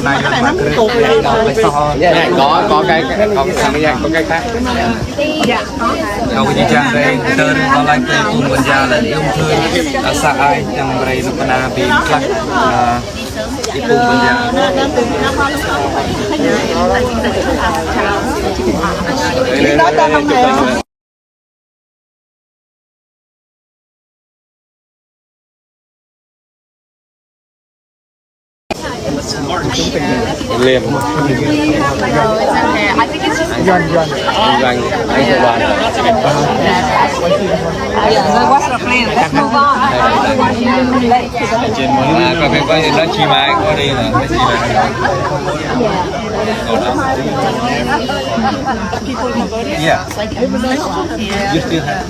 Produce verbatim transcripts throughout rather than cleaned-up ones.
Này, có, có cái, có cái thằng này, có cái khác. Cậu đi chăng đây, tơ có like cái cùng mình ra là ung thư, à, sa ai, yang beri lu kena bi plak, à, itu mình ra. Liêm. Yuan, Yuan. Anh Yuan. À, coi phim có gì đó chi mà, có đi mà, có chi mà. Yeah. You still have.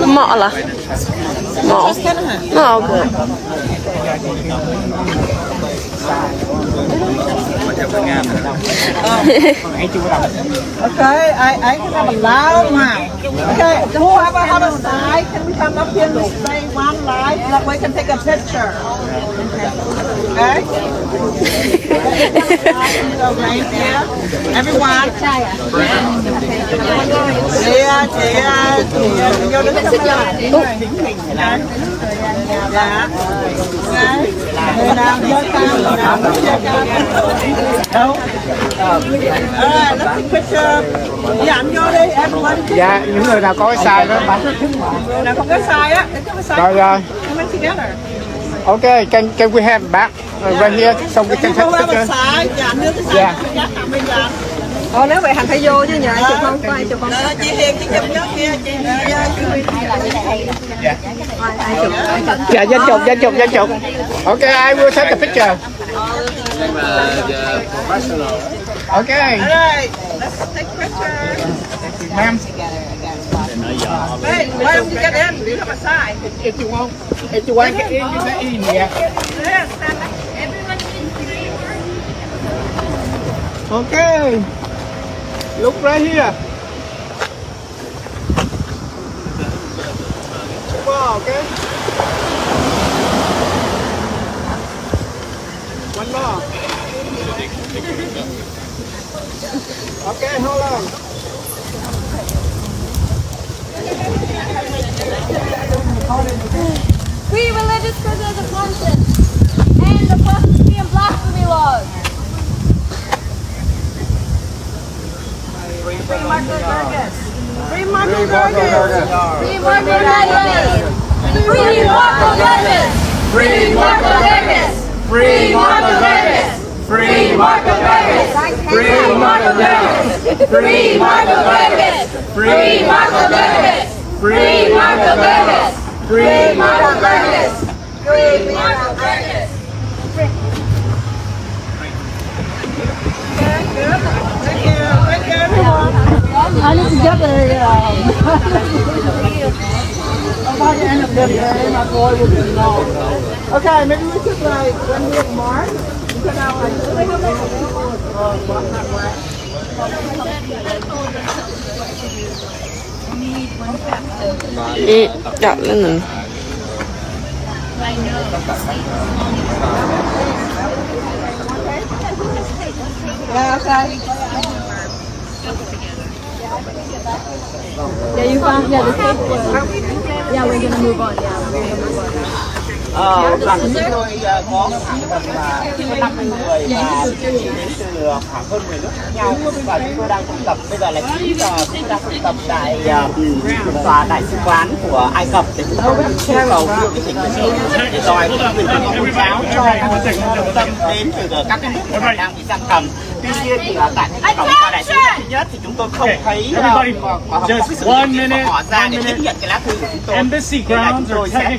Mọ lah. Mọ. Mọ, okay. Okay, I, I can have a loud mouth. Okay, whoever have a side, can we come up here and say one line? That way we can take a picture. Okay? So right here. Everyone. Yeah, yeah, yeah. You're the camera. Dạ. Người nào giơ cao, người nào không giơ cao. Đâu? All right, let's take picture. Dạ, anh vô đi, everybody. Dạ, những người nào có cái size đó. Người nào không có size á, take cái size. Rồi, rồi. Come in together. Okay, can, can we have back, uh, right here, so we can take picture? Dạ, anh đưa cái size. Dạ. Ồ, nếu vậy Hằng phải vô chứ nhờ, chụp không, quay chụp không? Chị Hiền, chị chụp nhất kia, chị. Dạ, danh chụp, danh chụp, danh chụp. Okay, I will take a picture. Okay. All right, let's take picture. Ma'am. Hey, why don't you get in? You have a sign. If you want, if you want to get in, you can in, yeah. Yes, everyone in. Okay. Look right here. Wow, okay. One more. Okay, hold on. Free religious prisoners of conscience and the Protestant blasphemy laws. Free Marco Gerges. Free Marco Gerges. Free Marco Gerges. Free Marco Gerges. Free Marco Gerges. I need to get a, um, by the end of the day, my boy will be gone. Okay, maybe we should, like, when we mark, we can have, like, uh, what, not what. Đi, đọc lên. Yeah, you found, yeah, the skateboard. Yeah, we're gonna move on. Yeah, we're gonna move on. Ờ, bằng chúng tôi, ờ, có khoảng tầm, ờ, năm mươi người và đến từ, ờ, khoảng hơn mười nước khác nhau. Và chúng tôi đang thực tập, bây giờ là chín giờ, chúng tôi đang thực tập tại, ờ, ờ, đại sứ quán của Ai Cập để chúng tôi yêu cầu đưa cái tỉnh Missouri để đòi cái quyền tự do tôn giáo cho các trung tâm đến từ, ờ, các cái nước mà đang bị giam cầm. Tuy nhiên thì, ờ, tại cái cổng vào đại sứ quán thứ nhất thì chúng tôi không thấy, ờ, có, có cái sự hiện diện của họ ra để tiếp nhận cái lá thư của chúng tôi. Nên là chúng tôi sẽ,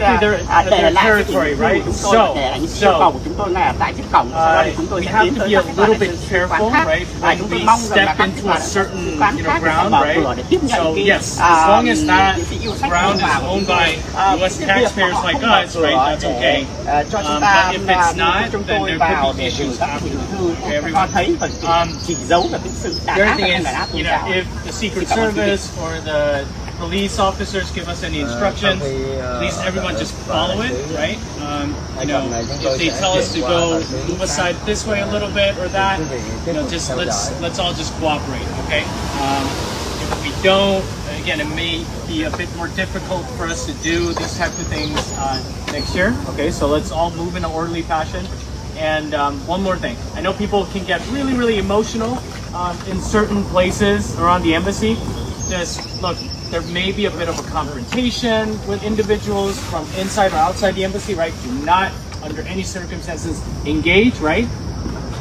ờ, để lại Right? So, so, uh, we have to be a little bit careful, right? When we step into a certain, you know, ground, right? So, yes, as long as that ground is owned by U S taxpayers like us, right, that's okay. Um, but if it's not, then there could be issues after. Okay, everyone. Um, the other thing is, you know, if the Secret Service or the police officers give us any instruction, please everyone just follow it, right? Um, you know, if they tell us to go move aside this way a little bit or that, you know, just let's let's all just cooperate, okay? Um, if we don't, again, it may be a bit more difficult for us to do these types of things uh, next year. Okay, so let's all move in an orderly fashion. And um, one more thing, I know people can get really, really emotional um, in certain places around the embassy. Just look, there may be a bit of a confrontation with individuals from inside or outside the embassy, right? Do not, under any circumstances, engage, right?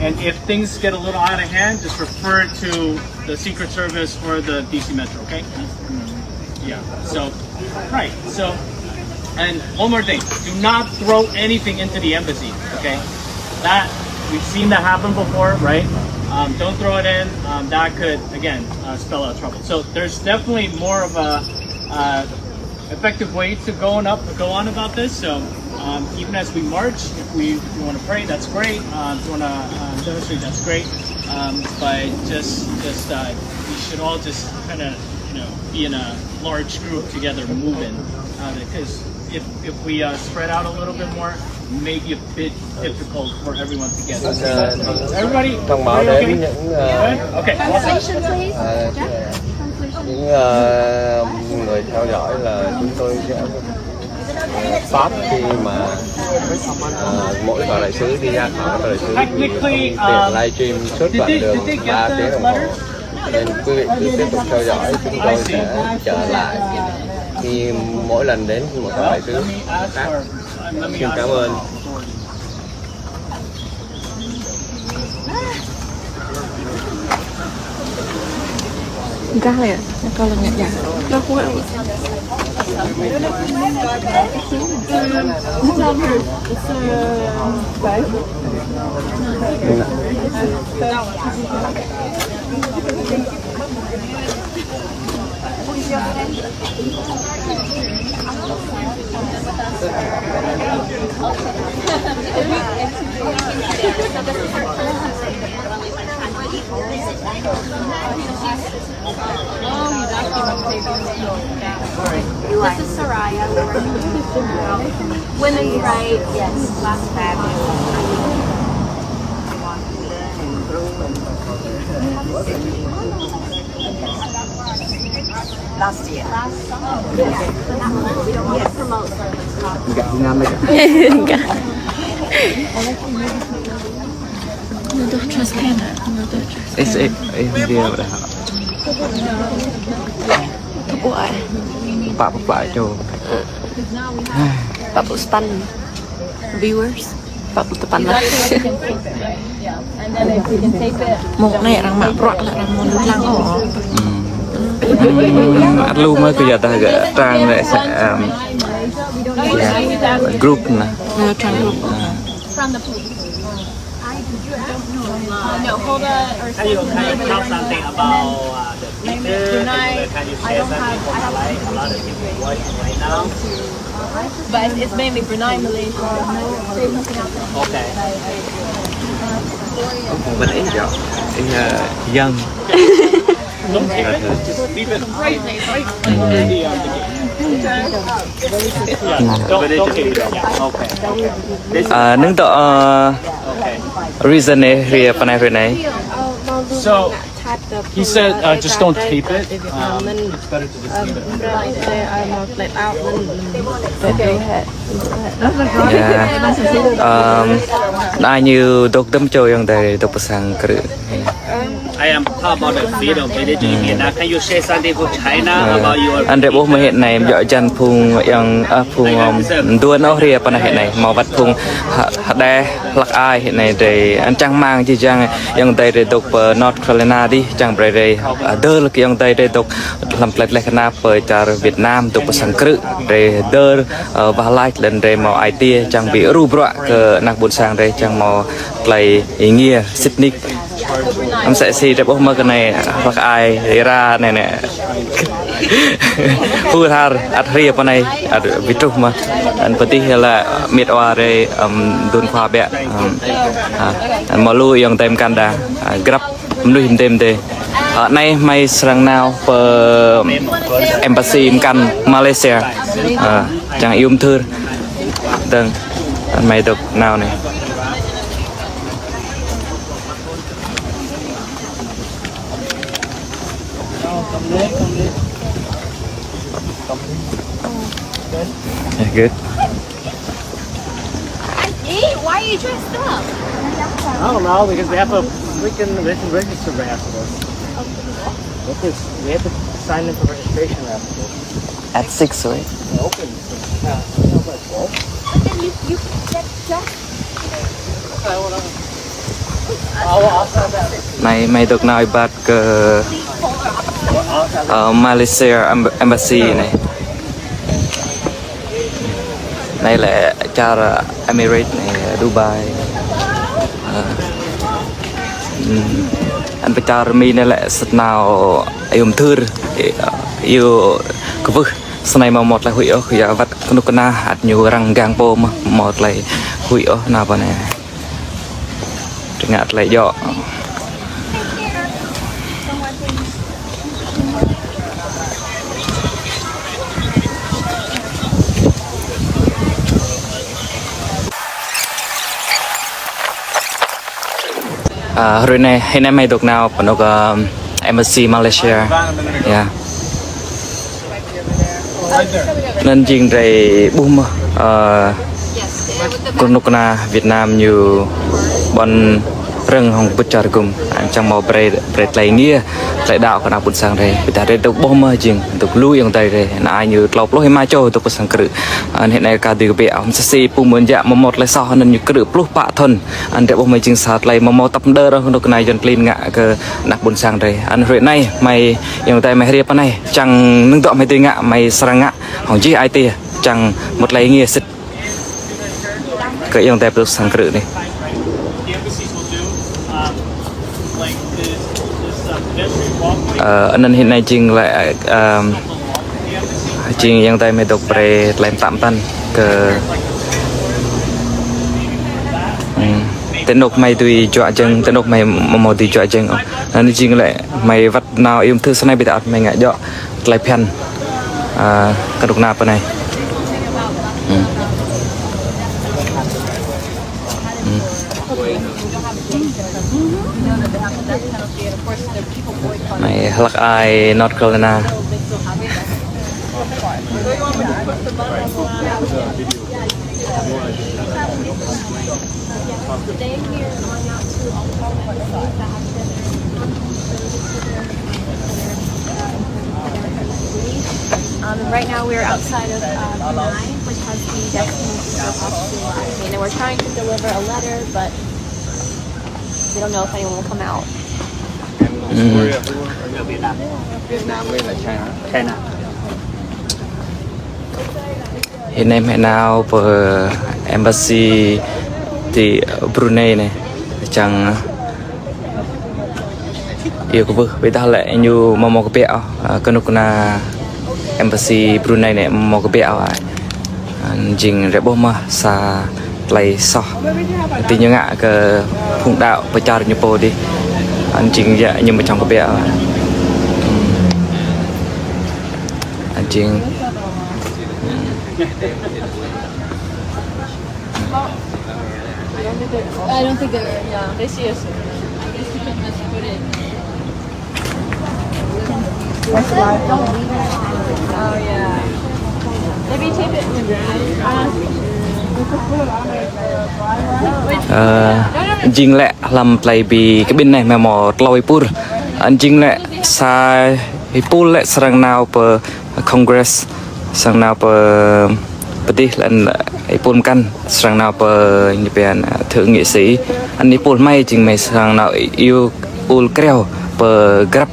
And if things get a little out of hand, just refer to the Secret Service or the D C Metro, okay? Yeah, so, right, so, and one more thing, do not throw anything into the embassy, okay? That, we've seen that happen before, right? Um, don't throw it in. Um, that could, again, uh, spell out trouble. So there's definitely more of a uh, effective way to go on up, go on about this. So um, even as we march, if we, if you want to pray, that's great. Uh, if you want to uh, demonstrate, that's great. Um, but just, just uh, we should all just kind of, you know, be in a large group together, moving. Because if if we uh, spread out a little bit more, maybe a bit difficult for everyone to get. Everybody, thông báo đến những uh, okay. Translation, please. Jeff, translation. Những uh, người theo dõi là chúng tôi sẽ Pháp khi mà uh, mỗi phó đại sứ đi ra khỏi phó đại sứ thì không tiện live stream suốt đoạn đường ba tiếng đồng hồ. Nên quý vị cứ tiếp tục theo dõi, chúng tôi sẽ trở lại khi mỗi lần đến một phó đại sứ khác. Xin cảm ơn. Gah ya, kalau nggak ya. Gah kuat. This is Soraya. We work in women's rights. Yes, last fabulous. Last year. Last summer. Yes. We don't want to promote. Enggak. Udah transparent, udah transparent. Ê, ê, ê, video dah. Thơm quá. Pă pă pă čô. Pă pă pă viewers. Pă pă pă. Một này arăng mă bruă lĕ arăng mă lăng ôh. Ăt lu mơ̆ kơ yua dah gơ̆ trang lĕ sa, group anai. Trang group. Uh, no, hold on. Can you, can you tell something about uh, the picture? Can you, can you share something for my life? A lot of people watching right now. But it's mainly Brunei, Malaysia. Okay. Mình ý dọn, ý uh, dân. Just leave it right, right under the, uh, the gate. Yeah, don't, don't take it off. Okay, okay. This is Nưng tŏ uh, okay. Reason anai, ria pơ anai ria anai. So he said, uh, just don't tape it. Um, it's better to just leave it. Yeah. Um, anai ñu dŏ dơ̆m čô yŏng adai dŏ pơ sang krư̆. I am proud about the freedom. Maybe you can, uh, can you say something for China about your... Anŭn rai ƀuh mơ̆ hĭ anai, djơ̆ jăn phung yang, ah, phung, um, mduôn ôh rai pơ anai hĭ anai, hmâo wăt phung ha-, hơđeh hlăk ai hĭ anai rai, anŭn čang rơmang jih jang ayŏng adơi rai dŏ pơ North Carolina dih, čang brơi rai, ah, dơr kơ ayŏng adơi rai dŏ hlăm tơlơi tơleh kơnap pơ čar Việt Nam dŏ pơ sang krư̆, rai dơr, ah, wah lač lĕ rai hmâo ai tiê, čang ƀu ruă bruă kơ ană ƀôn sang rai, čang hmâo tơlơi êngiê sĭt nik. Amăng mơsĕ si rai ƀuh mơ̆ kơ anai, hlăk ai, rai anai anai. Hur har, ăt hriê pơ anai, ăt ƀu truh mơ̆. Anŭn pơ adih lĕ mĕt wa rai, um, mduôn khua biă, um, ah, anŭn hmâo lu ayŏng adơi mơkăn đa, ah, grăp mơnuih mdê mdê. Ah, anai hmei srăng nao pơ embassy mơkăn Malaysia. Ah, čang iâu mthưr. Dơ̆ng, anŭn hmei dŏ nao anai. Yeah, good. Hey, why are you dressed up? I don't know, because we have to freaking reg-, register after this. What is, we have to sign in for registration after this. At six, right? It opens. Yeah, it's not like twelve. But then you, you can get dressed. Anai hmei dŏ nao êbat kơ, ơ, Malaysia Emb-, Embassy anai. Anai lĕ čar Emirates anai, Dubai. Ơ. Hmm. Anŭn pơ čar Mi anai lĕ sĭt nao iâu mthưr, iâu kwưh. Snei hmâo mơ̆ tơlơi huĭ ôh, yua wăt kơnuk kơna ăt ñu răng gang pô mơ̆, hmâo tơlơi huĭ ôh, anŭn pơ anai. Tơngă tơlơi djơ̆. Ơ, hrơi anai, hĭ anai hmei dŏ nao pơ anŏ, ơ, embassy Malaysia. Yeah. Anŭn jing rai ƀuh mơ̆, ơ, kơnuk kơna Việt Nam ñu ƀuăn rơ̆ng hăng pơčar gum. Čang hmâo brơi, brơi tơlơi êngiê, tơlơi đaŏ kơ ană ƀôn sang rai. Ƀiădah rai dŏ ƀuh mơ̆ jing, dŏ lu ayŏng adơi rai. Anai ñu klâo pluh rơma čô dŏ pơ sang krư̆. Anŭn hĭ anai kơ dui kơ biă, mơsĕ si pô mơ̆n jak hmâo mơ̆ tơlơi soh, anŭn ñu krư̆ pluh pă thŭn. Anŭn rai ƀuh mơ̆ jing sa tơlơi hmâo mơ̆ tăp mơdơr, kơnuk kơna Yuăn klin ngă kơ ană ƀôn sang rai. Anŭn hrơi anai, hmei ayŏng adơi hmei hriê pơ anai, čang nơ̆ng dŏ hmei dưi ngă, hmei srăng ngă hăng jih ai tiê, čang hmâo tơlơi êngiê sĭt kơ ayŏng adơi pơdŏ sang krư̆ anai. Ơ, anŭn hĭ anai jing lĕ, ơ, jing ayŏng adơi hmei dŏ brơi tơlơi mơtă mơtăn kơ, hmm, tơ anŏ hmei dưi juă jơ̆ng, tơ anŏ hmei hmâo dưi juă jơ̆ng. Anŭn jing lĕ hmei wăt nao iâu mthưr snei ƀiădah hmei ngă djơ̆ tơlơi phiăn, ơ, kơnuk kơna pơ anai. Hmm. Hmm. Anai hlăk ai North Carolina. Um, and right now we're outside of, uh, Brunei, which has the Destiny Visa Hospital. I mean, and we're trying to deliver a letter, but we don't know if anyone will come out. Vietnam, Vietnam, China. China. Hĭ anai hmei nao pơ embassy ti Brunei anai. Čang iâu kwưh, ƀiădah lĕ ñu hmâo mơ̆ kơbiă, ơ, kơnuk kơna embassy Brunei anai hmâo mơ̆ kơbiă. Anŭn jing rai ƀuh mơ̆ sa tơlơi soh. Tui ñu ngă kơ phung đaŏ pơčar ñu pô dih. Anŭn jing yua ñu mơ̆ čang kơbiă. Hmm. Anŭn jing. Hmm. I don't think they're, yeah. They see us. Ơ, jing lĕ hlăm tơlơi bi kơ ƀing anai hmei hmâo tlâo ipur. Anŭn jing lĕ sa ipul lĕ srăng nao pơ Congress, srăng nao pơ pơdih, lĕ ipul mơkăn srăng nao pơ ñu pia, à, thượng nghị sĩ. Anŭn ipul hmei jing hmei srăng nao iâu ul kreo pơ grăp,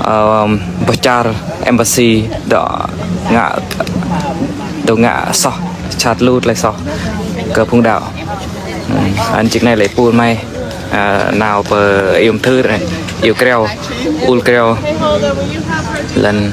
ơ, boh čar embassy dŏ ngă, dŏ ngă soh, čăt lu tơlơi soh kơ phung đaŏ. Hmm, anŭn jing anai lĕ ipul hmei, à, nao pơ iâu thư anai, iâu kreo, ul kreo. Lĕ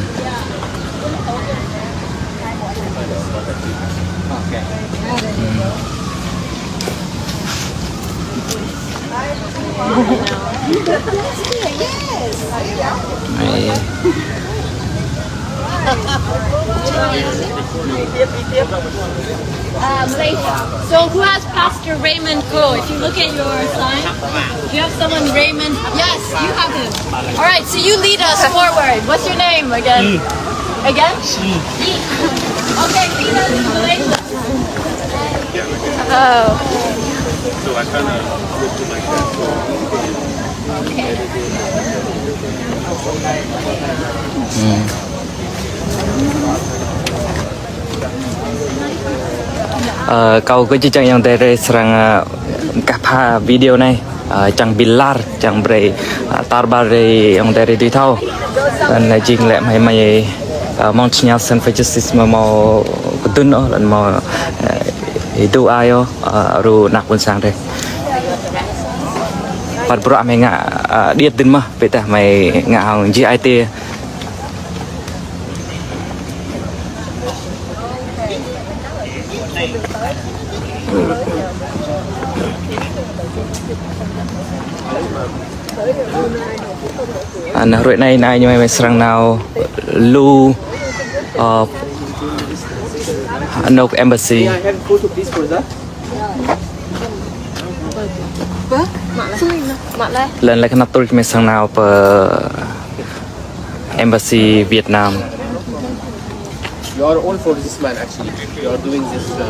Uh, Malaysia. So who has Pastor Raymond Ko? If you look at your sign, you have someone Raymond. Yes, you have him. All right, so you lead us forward. What's your name again? Again? Okay, lead us in Malaysia. Oh. So I kinda looked at my dad. Okay. Ơ, kâo kơ či čang ayŏng adơi rai srăng, ơ, kah pha video anai, ơ, čang ƀiă lar, čang brơi, ơ, tar ƀar rai ayŏng adơi rai dưi thâo. Lĕ anai jing lĕ hmei hmei, ơ, Mông Chanyar Stand for Justice hmâo hmâo kơdŭn ôh, lĕ hmâo, ơ, ih dŏ ai ôh, ơ, rơnŭk ƀôn sang rai. Păt bruă hmei ngă, ơ, điêt dơ̆ng mơ̆, ƀiădah hmei ngă hăng jih ai tiê. Anŭn ruai anai, anai ñu hmei srăng nao lu, ơ, anŏ embassy. Lĕ lĕ kơnăp tui hmei srăng nao pơ embassy Việt Nam. You are all for this man, actually. You are doing this, uh,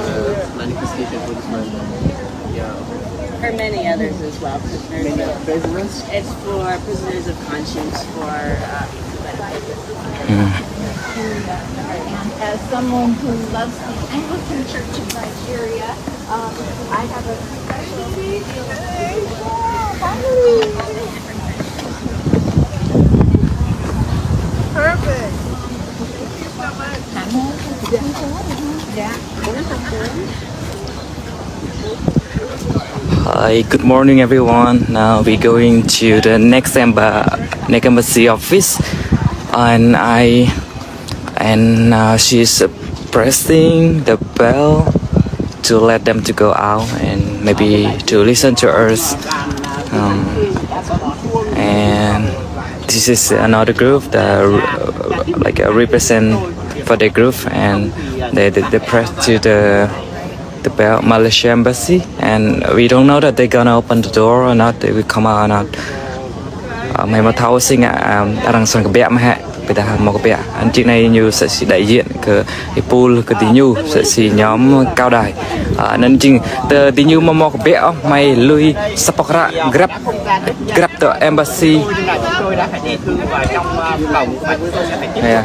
manifestation for this man. Yeah. For many others as well, prisoners. Many other prisoners? It's for prisoners of conscience, for, uh, the benefit of the society. Hmm. And as someone who loves the Anglican Church of Nigeria, um, I have a special feeling. Finally! Perfect. Hi, good morning, everyone. Now we're going to the next emba-, next embassy office, and I, and, uh, she's pressing the bell to let them to go out and maybe to listen to us. Um, and this is another group that, uh, like, uh, represent for the group, and they, they, they press to the, the bell, Malaysia embassy, and we don't know that they're gonna open the door or not, they will come out or not. Ơ, hmei hmâo thâo sĭt ngă, ơ, arăng srăng kơbiă mơ̆ hă, ƀiădah hmâo kơbiă. Anŭn jing anai ñu msĕ si đại diện kơ ipul kơ diñu, msĕ si nhóm cao đài. Ơ, anŭn jing tơ diñu hmâo hmâo kơbiă ôh, hmei lui sa boh hră grăp, grăp tơ embassy. Yă.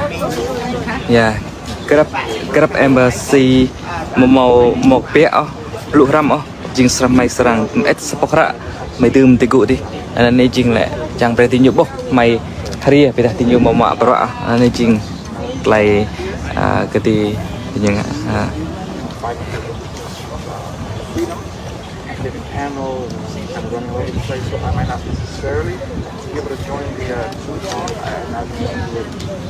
Yă. Grăp, grăp embassy hmâo hmâo hmâo kơbiă ôh, blŭ hrăm ôh. Jing srăng hmei srăng mơit sa boh hră, hmei dưm tơgŭ dih. Anŭn anai jing lĕ čang brơi diñu ƀuh hmei hriê, ƀiădah diñu hmâo mă bruă. Anŭn anai jing tơlơi, ơ, kơ diñu ngă, ơ. Active in panels and kind of running all over the place, so I might not necessarily be able to join the, uh, Zoom call, uh, and I'll be able to do it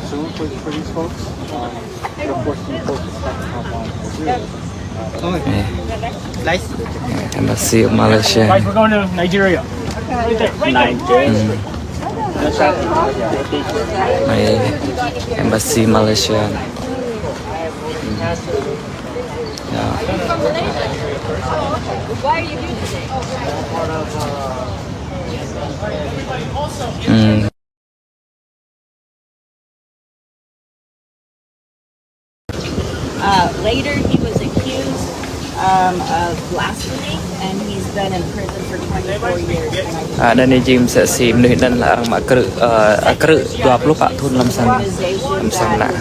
soon for, for these folks. Um, Embassy of Malaysia. Guys, we're going to Nigeria. Right there, right there. Nigeria. Anai, embassy Malaysia. Yă. Uh, later, he was accused Um, of blasphemy, and he's been in prison for twenty-four years. And I think Anŭn anai jing mơsĕ si mơnuih anŭn lĕ arăng mă krư̆, ơ, krư̆ dua pluh pă thŭn amăng sang, amăng sang anai.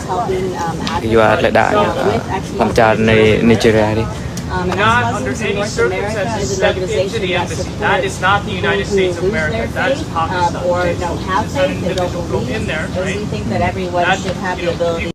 Yua lĕ đa ñu, ơ, amăng čar Ni-, Nigeria anai. Um, and Ex-Muslims in North America is an organization that supports people who lose their faith, um, or don't have faith, they don't believe, and we think that everyone should have the ability